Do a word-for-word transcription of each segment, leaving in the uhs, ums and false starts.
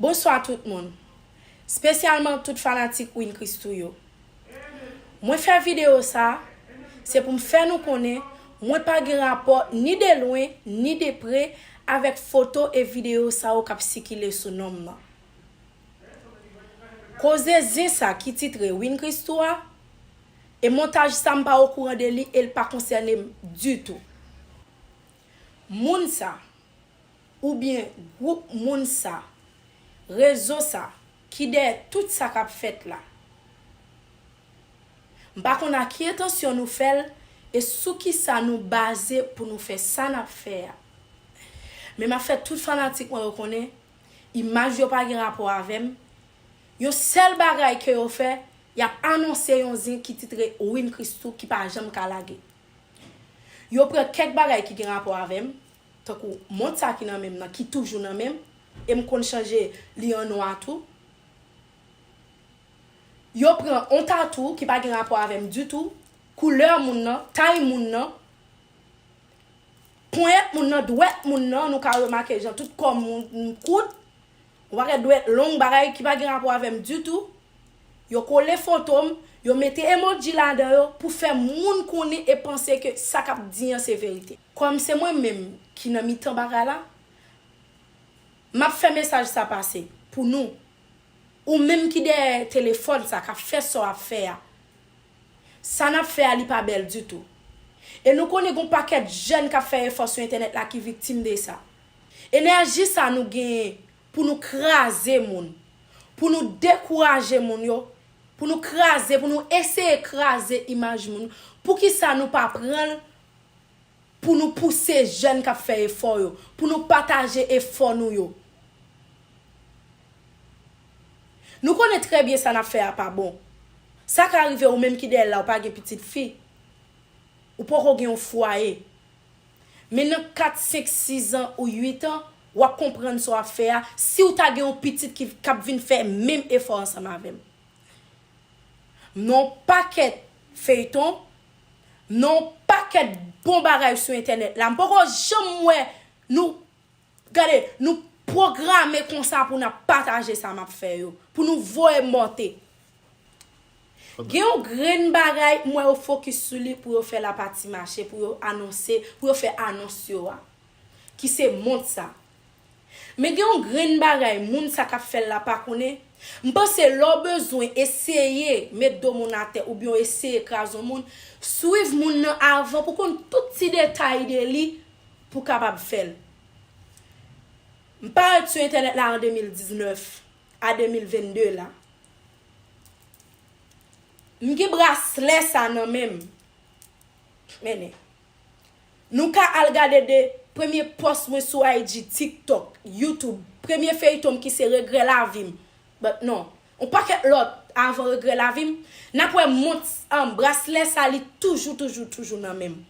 Bonswa tout moun, spesyalman tout fanatik Win Christoo yo. Mwen fè videyo sa, se pou m fè nou konnen mwen pa gen rapò ni de lwen ni de pre avèk foto e videyo sa yo k ap sikile sou non m nan. Koze zen sa ki titre Win Christoo a, e montaj sa m pa okouran de li e l pa konsène m ditou. Moun sa, oubyen gwoup moun sa, rezo sa, ki dèyè tout sa k ap fèt la. M pa konn a ki entansyon nou fè l e sou kisa nou baze pou nou fè sa n ap fè a. Men m ap fè tout fanatik mwen yo konnen, imaj yo pa gen rapò avè m. Yon sèl bagay ke yo fè, y ap anonse yon zen ki titre Win Christoo ki pa janm ka lage. Yo pran kèk bagay ki gen rapò avè m, tankou mont sa ki nan men m nan, ki toujou nan men m, e m konn chanje li an nwa tou. Yo pran on tatou ki pa gen rapò avè m ditou, koulè moun nan, tay moun nan, ponyèt moun nan, dwèt moun nan, nou ka remake jan tout kò m moun kout, yon pakèt dwèt long, bagay ki pa gen rapò avè m ditou. Yo kole foto m, yo mete emoji ladan yo pou fè moun konnen e panse ke sa k ap di an se verite. Kòm se mwen menm ki nan mitan bagay la, m ap fè mesaj sa pase pou nou. Ou menm ki dèyè telefòn sa, k ap fè sa w ap fè a. Sa n ap fè a, li pa bèl ditou. E nou konnen gen yon pakèt jèn k ap fè efò sou entènèt la ki viktim de sa. Enèji sa nou genyen pou nou kraze moun, pou nou dekouraje moun yo, pou nou kraze, pou nou eseye kraze imaj moun, poukisa nou pa pran l pou nou pouse jèn k ap fè efò yo, pou nou pataje efò nou yo? Nou konnen trè byen sa n ap fè a pa bon. Sa ka rive ou menm ki dèyè l la, ou pa gen pitit fi. Ou poko gen yon fwaye. Men nan kat, senk, sis an ou uit an, w ap konprann sa w ap fè a, si w ta gen yon pitit ki, k ap vin fè menm efò ansanm avè m. M nan yon pakèt feyton, m nan yon pakèt bon bagay sou entènèt la. M poko janm wè nou, gade, nou pwograme konsa pou n ap pataje sa m ap fè yo, pou nou voye monte. Gen yon grenn bagay, m wè yo fokis sou li pou yo fè lapati mache, pou yo anonse, pou yo fè anons yo a, ki se mont sa. Men gen yon grenn bagay moun sa k ap fè l la pa konnen. M panse lè w bezwen eseye met do moun atè oubyen w eseye kraze yon moun, swiv moun nan avan pou konn tout ti detay de li pou w kapab fè l. M parèt sou entènèt la an de mil diznèf a de mil vennde la. M gen braslè sa nan men m. Men, nou ka al gade de premye pòs mwen sou I G, TikTok, YouTube, premye feyton m ki se Regrè Lavi m. But non, yon pakèt lòt avan Regrè Lavi m, n ap wè mont, um, braslè sa li toujou, toujou, toujou nan men m.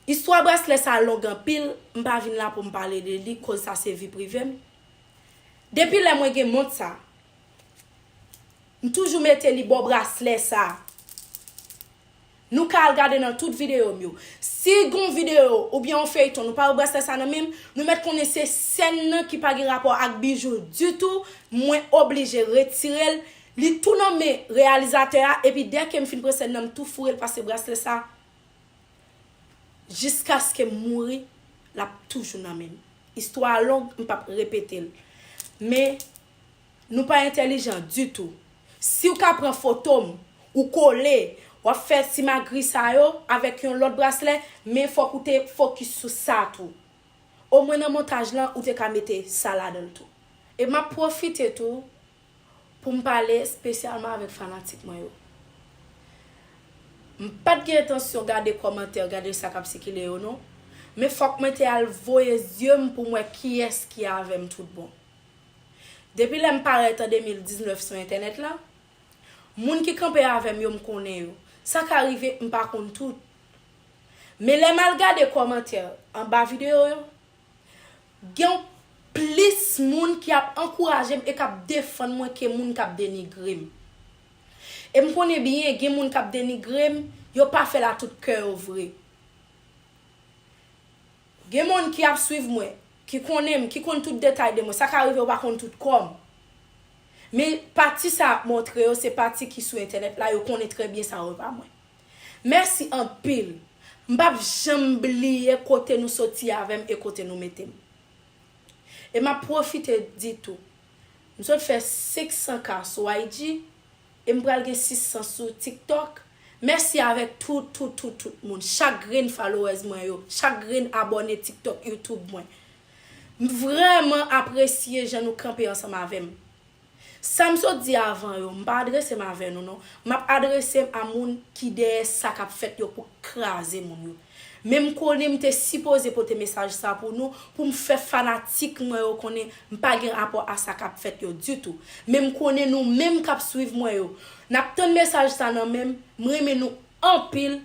Istwa braslè sa long anpil, m pa vin la pou m pale de li, koz sa se vi prive m. Depi lè mwen gen mont sa, m toujou mete li bò braslè sa. Nou ka al gade nan tout videyo m yo. Si gon videyo oubyen yon feyton nou pa wè braslè sa nan men m, nou mèt konnen se sèn nan ki pa gen rapò ak bijou ditou, mwen oblije retire l. Li tou nan men reyalizatè a, epi dèke m fin pran sèn nan, m tou foure l, paske braslè sa, jiskaske m mouri, l ap toujou nan men m. Istwa a long, m p ap repete l. Men, nou pa entèlijan ditou. Si w ka pran foto m, ou kole, w ap fè simagri sa yo avèk yon lòt braslè, men fòk ou te fokis sou sa tou. Omwen nan montaj lan, ou te ka mete sa ladan l tou. E m ap pwofite tou pou m pale espesyalman avèk fanatik mwen yo. M pa t gen entansyon gade kòmantè, gade sa k ap sikile yo non, men fòk mwen te al voye zye m pou m wè kiyès ki avè m tout bon. Depi lè m parèt an de mil diznèf sou entènèt la, moun ki kanpe avè m yo, m konnen yo. Sa ka rive, m pa konn tout. Men lè m al gade kòmantè anba videyo yo, gen plis moun ki ap ankouraje m e k ap defann mwen ke moun k ap denigre m. E m konnen byen, gen moun k ap denigre m, yo pa fè l a tout kè yo vre. Gen moun ki ap swiv mwen, ki konnen m, ki konn tout detay de mwen. Sa ka rive yo pa konn tout kò m. Men pati sa ap montre yo, se pati ki sou entènèt la, yo konnen trè byen sa yo pa mwen. Mèsi anpil. M p ap janm bliye kote nou soti avè m e kote nou mete m. E m ap pwofite di tou, m sot fè senk san K sou I G e m pral gen sis san sou TikTok. Mèsi avèk tout, tout, tout, tout moun. Chak grenn followers mwen yo, chak grenn abòne TikTok, YouTube mwen. M vrèman apresye jan nou kanpe ansanm avè m. Sa m sot di avan yo, m pa adrese m avè nou non. M ap adrese m a moun ki dèyè sa k ap fèt yo pou kraze moun yo. Men m konnen m te sipoze pote mesaj sa pou nou, pou m fè fanatik mwen yo konnen m pa gen rapò a sa k ap fèt yo ditou. Men m konnen nou menm k ap swiv mwen yo, n ap tann mesaj sa nan men m, m renmen nou anpil,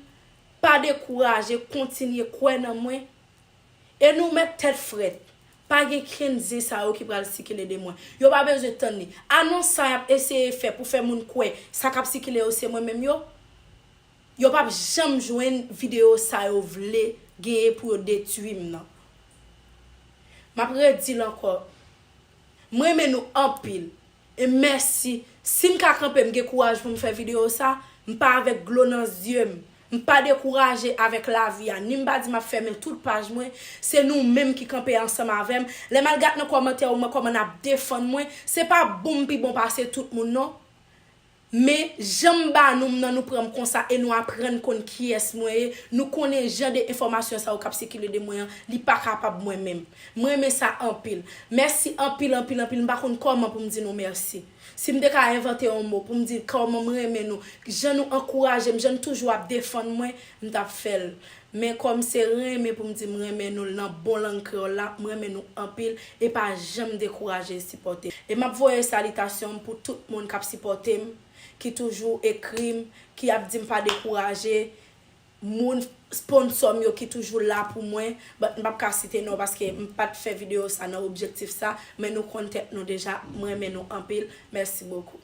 pa dekouraje, kontinye kwè nan mwen. E nou mèt tèt frèt. Pa gen kenn zen sa yo ki pral sikile de mwen. Yo pa bezwen tann li. Anons sa y ap eseye fè pou fè moun kwè sa k ap sikile yo se mwen menm yo, yo p ap janm jwenn videyo sa yo vle genyen pou yo detwi m nan. M ap redi l ankò. M renmen nou anpil. E mèsi. Si m ka kanpe, m gen kouraj pou m fè videyo sa, m pa avèk dlo nan zye m. M pa dekouraje avèk lavi a. Ni m pa di m ap fèmen tout paj mwen. Se nou menm ki kanpe ansanm avè m. Lè m al gad nan kòmantè yo, m wè kòman n ap defann mwen. Se pa bon m pi bon pase tout moun non. Men jan m ba nou m nan, nou pran m konsa e nou aprann konn kiyès mwen ye. Nou konnen jan de enfòmasyon sa yo k ap sikile de mwen an, li pa kapab mwen menm. M renmen sa anpil. Mèsi anpil, anpil, anpil. M pa konn kòman pou m di nou mèsi. Si m te ka envante yon mo pou m di kòman m renmen nou, jan nou ankouraje m, jan nou toujou ap defann mwen, m t ap fè l. Men kòm se renmen pou m di m renmen nou nan bon lang kreyòl la, m renmen nou anpil e pa janm dekouraje sipòte m. E m ap voye salitasyon m pou tout moun k ap sipòte m, ki toujou ekri m, ki ap di m pa dekouraje. Moun sponsò m yo ki toujou la pou mwen, but m p ap ka site non paske m pa t fè videyo sa nan objektif sa, men nou konn tèt nou deja, m renmen nou anpil, mèsi bokou.